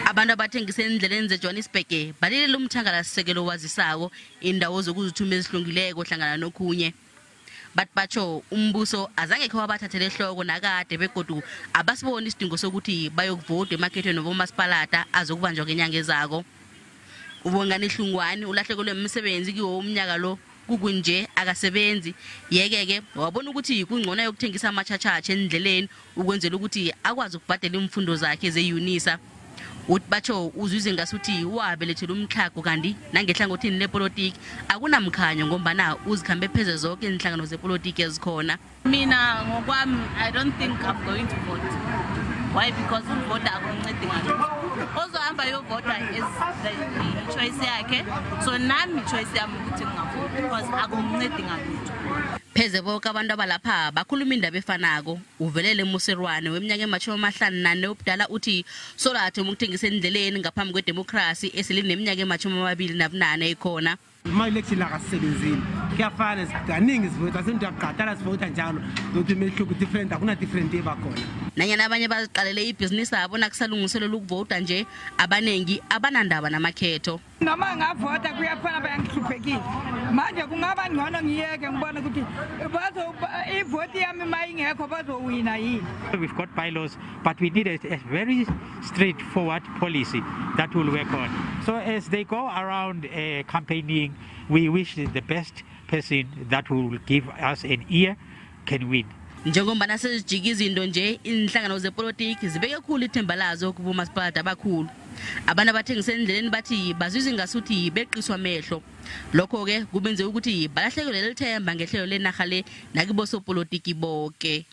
Abantu abathengisa endleleni zeJohannesburg balilele umthangalasisekelo wazisako indawo zokuzithuma ezihlungileko hlangana nokhunye. Bathi batsho umbuso azange khe wabathathele ehloko nakade, begodu abasiboni isidingo sokuthi bayokuvota emakhethweni wabomasipalata azokubanjwa ngenyanga ezako. Ubongani Hlungwani ulahlekelwe umsebenzi kiwo umnyaka lo, kukunje akasebenzi, yeke-ke wabona ukuthi kungcono yokuthengisa amatshatshatsha endleleni ukwenzela ukuthi akwazi ukubhadela imfundo zakhe ze-Unisa. Uthi batsho uzwize ngasuthi wabelethela umtlhago, kanti nangehlangothini lepolitiki akunamkhanyo ngombana uzikhambe pheze zonke iinhlangano zepolitiki ezikhona. Mina ngokwami, I don't think I'm going to vote. Why? Because ukuvota akuncedi ngalutho. Ozohamba yovota is the choice yakhe, so nami choice yami ukuthi ngingavoti because akungincedi ngalutho. Pheze boke abantu abalapha bakhuluma indaba efanako. Uvelele Muserwane weminyaka ema-54 ubudala uthi solathoma ukuthengisa endleleni ngaphambi kwedemokhrasi esele neminyaka ema-28 ikhona. Ma-election akasisebenzile, kuyafana, kaningi sivota asento yaqatala, sivota njalo, ukuthi imehluko different akuna different eba khona. Nanyana abanye baziqalele ibhizinisi abo nakusalungiselelwa ukuvota nje, abaningi abanandaba namakhetho. Noma ngavota kuyafana, bayangihluphekile manje. Kungaba ngcono ngiyeke, ngibone ukuthi ivoti yami ma ingekho bazowina yini. We've got bylaws, but we need a very straightforward policy that will work on. So as they go around campaigning, we wish the best person that will give us an ear can win. Njengombana sezijika izinto nje, inhlangano zepolitiki zibeke khulu ithemba lazo kubomasipalata abakhulu. Abantu abathengisa endleleni bathi bazizwe ngasuthi beqiswa amehlo, lokho-ke kubenze ukuthi balahlekelwe leli themba ngehlelo lenarha le nakibosopolitiki boke.